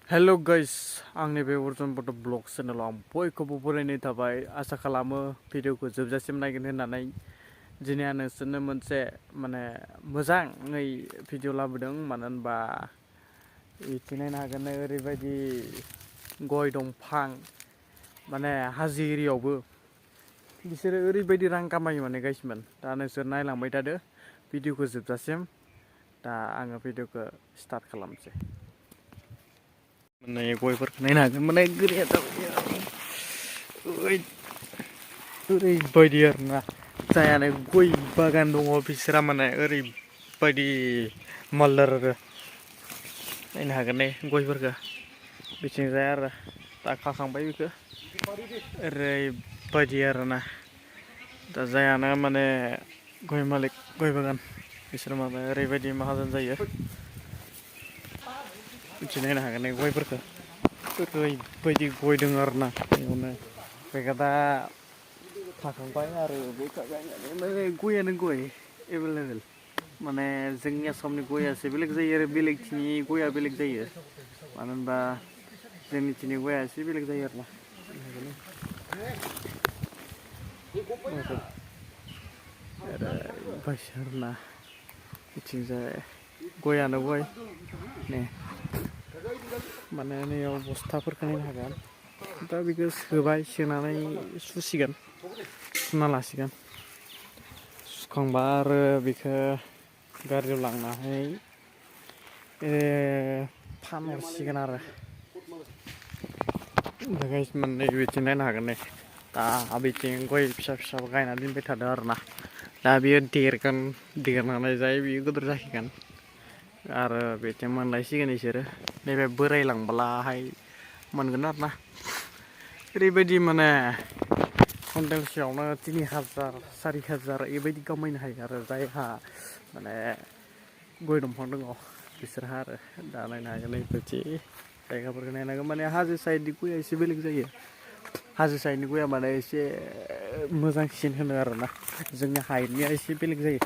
hello guys आंनि बे अर्जुन बर' blog चेनेलाव आं बयखौबो बरायनाय थाबाय आसा खालामो भिडिअखौ जोबजासिम नायगोन होननानै दिनै आं नोंसोरनो मोनसे मोजाङै भिडिअ लाबोदों मानो होनबा बिथिं नायनो हागोन ओरैबायदि गय दंफां हाजो एरियायावबो बिसोरो ओरैबायदि रां खामायो गाइसमोन दा नोंसोर नायलांबाय थादो भिडिअखौ जोबजासिम दा आङो भिडिअखौ स्टार्ट खालामसै गयफोरखौ नायनो हागोन गोराया जाबाय ओरैबायदि आरोना जायानो गय बागान दङ बिसोरा ओरैबायदि मालदार आरो नायनो हागोन गयफोरखौ बिथिंजाय आरो दा खाखांबाय बेखौ ओरैबायदि आरोना दा जायानो गय मालिक गय बागान बिसोर ओरैबायदि माहाजोन जायो बिदि नायनो हागोन गयफोरखौ ओरैबायदि गय दङ आरोना बेयावनो बेखौ दा खाखांबाय आरो गयानो गय एभेलेबेल जोंनि आसामनि गयासो बेलेग जायो आरो बेलेगथिनि गया बेलेग जायो मानो होनबा जोंनिथिंनि गया एसे बेलेग जायो आरोना आरोना बिथिंजाय गयानो गय नैयाव बस्थाफोरखौ नायनो हागोन दा बेखौ सोबाय सोनानै सुसिगोन सुना लासिगोन सुखांबा आरो बेखौ गारियाव लांनानै फानहरसिगोन आरो बिथिं नायनो हागोन दा बिथिं गय फिसा फिसाबो गायना दोनबाय थादों आरोना दा बियो देरगोन देरनानै जाय बियो गिदिर जाहैगोन आरो बिथिं मोनलायसिगोन बिसोरो नैबे बोरायलांब्लाहाय मोनगोन आरोना ओरैबायदि कुइन्टेलसेयावनो 3000 4000 बेबायदि खामायनो हायो आरो जायहा गय दंफां दङ बिसोरहा आरो दा नायनो हागोन ओरैबायदि जायगाफोरखौ नायनो हागोन हाजो साइडनि गया एसे बेलेग जायो हाजो साइडनि गया एसे मोजांसिन होनो आरोना जोंनि हायेननिया एसे बेलेग जायो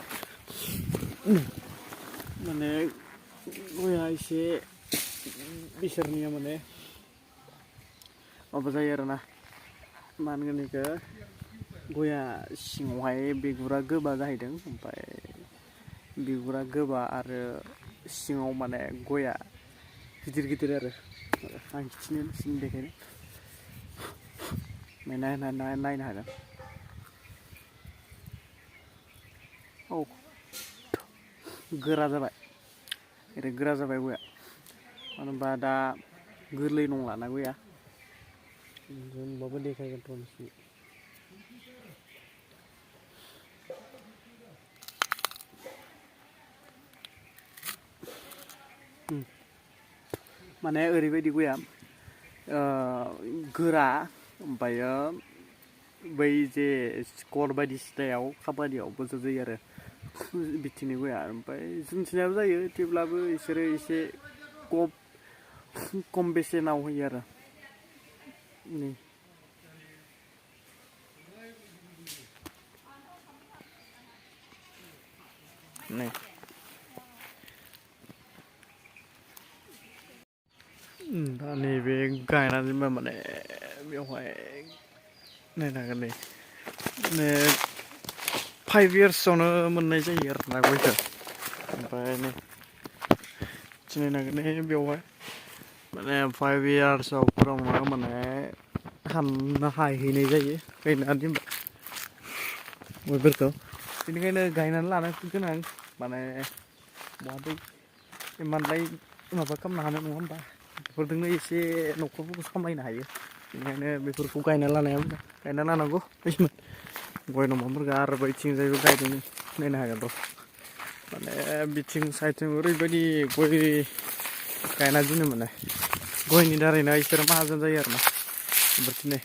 गया एसे बिसोरनिया माबा जायो आरोना मा होनगोन बेखौ गया सिङावहाय बिगुरा गोबा जाहैदों ओमफ्राय बिगुरा गोबा आरो सिङाव गया गिदिर गिदिर आरो आं खिथिनो देखायनो नायनो हागोन औ गोरा जाबाय ओरै गोरा जाबाय गया मानो होनबा दा गोरलै नंलाना गया होनबाबो देखायगोन र' ओरैबायदि गया गोरा ओमफ्रायो बै जे सिकर बायदिसिनायाव खामानियाव मोजां जायो आरो बिथिंनि गया ओमफ्राय जोंनिथिंजायबो जायो थेवब्लाबो बिसोरो एसे खम बेसेनाव होयो आरो दा नैबे गायनानै बेवहाय नायनो हागोन 5 इयार्सआवनो मोननाय जायो आरोना गयखौ ओमफ्राय नायनो हागोन बेवहाय 5 इयार्सआव हाननो हाहैनाय जायो गायना दोनबा गयफोरखौ बेनिखायनो गायनानै लानो गोनां बहाथो इमानलाय माबा खालामनो हानाय नङा होमबा बेफोरजोंनो एसे न'खरफोरखौ सामलायनो हायो बेनिखायनो बेफोरखौ गायना लानाया मोजां गायना लानांगौ गय दंफांफोरखौ आरो बैथिंजायबो गायदों नायनो हागोन र' बिथिं साइडथिं ओरैबायदि गय गायना दोनो गयनि दारैनो इसोरो माहाजोन जायो आरोना बेफोरखिनो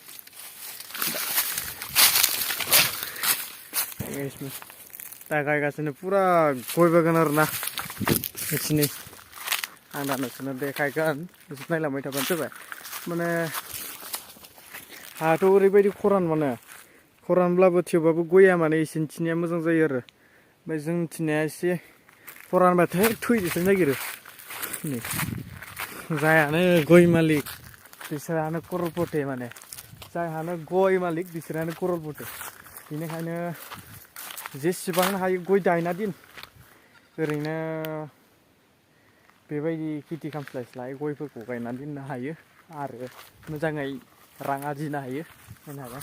दा गायगासिनो फुरा गय बागान आरोना बिथिंनि आं दा नोंसोरनो देखायगोन नोंसोर नायलांबाय थाबानो जाबाय हायाथ' ओरैबायदि खरानब्लाबो थेवबाबो गया इसोरनिथिंनिया मोजां जायो आरो ओमफ्राय जोंनिथिंनिया एसे खरानबाथाय थैनोसो नागिरो जायानो गय मालिक बिसोरानो कर'रपति माने जायहानो गय मालिक बिसोरानो कर'रपति बेनिखायनो जेसेबां हायो गय गायना दिन ओरैनो बेबायदि खेथि खालामस्लायस्लाय गयफोरखौ गायना दोननो हायो आरो मोजाङै रां आरजिनो हायो होननो हागोन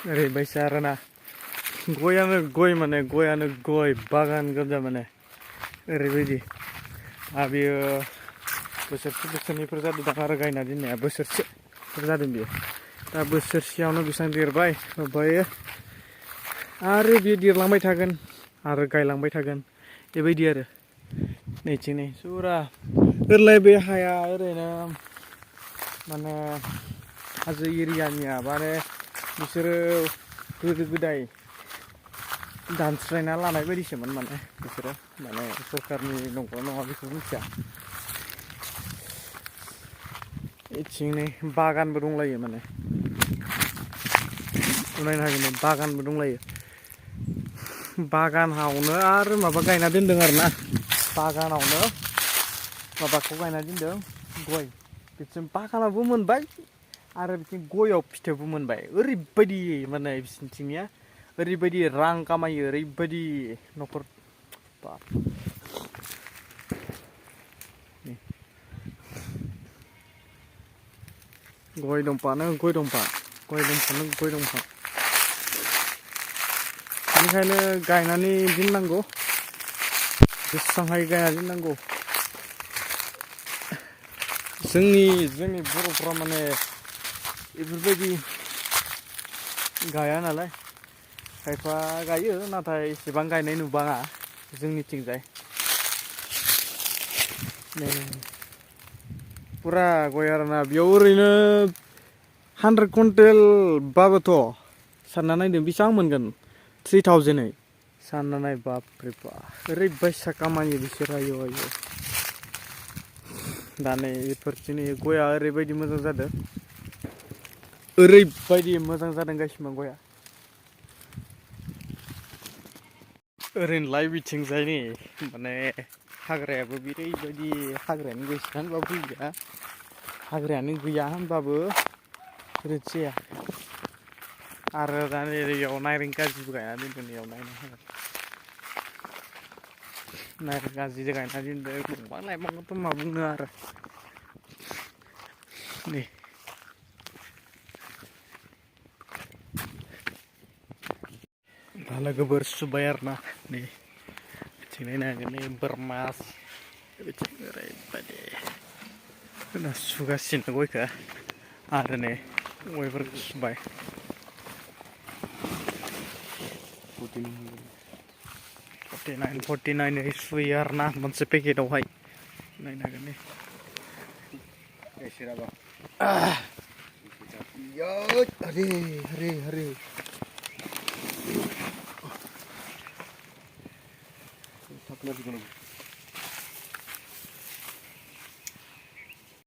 ओरैबायसा आरोना गयानो गय माने गयानो गय बागान गोजा माने ओरैबायदि आरो बेयो बोसोरसेफोर जादों दां आरो गायना दोननाया बोसोरसेफोर जादों बेयो दा बोसोरसेयावनो बेसेबां देरबाय ओमफ्राय आरो बेयो देरलांबाय थागोन आरो गायलांबाय थागोन बेबायदि आरो नैथिं नै फुरा ओरैलाय बे हाया ओरैनो माने हाजो एरियानिया माने बिसोरो गोदो गोदाय दानस्रायना लानाय बायदिसोमोन माने बिसोरो माने सरकारनि नंगौ नङा बेखौ मिथिया बेथिं नै बागानबो दंलायो माने नायनो हागोन बागानबो दंलायो बागानावनो आरो माबा गायना दोनदों आरो ना बागानावनो माबाखौ गायना दोनदों गय बिथिं बागानावबो मोनबाय आरो बिथिं गयाव फिथाइबो मोनबाय ओरैबायदि माने बिसोरनिथिंनिया ओरैबायदि रां खामायो ओरैबायदि न'खर गय दंफाङानो गय दंफां बेनिखायनो गायनानै दोननांगौ जेसेबां हायो गायना दोननांगौ जोंनि बर'फ्रा माने बेफोरबायदि गाया नालाय खायफा गायो नाथाय एसेबां गायनाय नुबाङा जोंनिथिंजाय पुरा गय आरोना बेयाव ओरैनो 100 कुइन्टेल बाबोथ' सानना नायदों बेसेबां मोनगोन 3000 सानना नाय बापरे बाप ओरैबायसा खामायो बिसोर आयौ दा नै बेफोरथिं गया ओरैबायदि मोजां जादों ओरैबायदि मोजां जादों गासिबो गया ओरैनोलाय बिथिंजाय नै माने हाग्रायाबो ओरैबायदि हाग्रायानो गैया होनबाबो रोदसे आरो दा नैयाव नारें खाजिबो गायना दोनदों नैयाव नायनो हागोन नारें खाजि गायना दोनदों दंफां लाइफांखौथ' मा बुंनो आरो नै लोगोफोर सुबाय आरोना नै बिथिं नायनो हागोन नै बोरमा बिथिं ओरैबायदि सुगासिनो गयखौ आरो नै गयफोरखौ सुबाय 49 सुयो आरोना मोनसे पेकेटावहाय नायनो हागोन नै हरे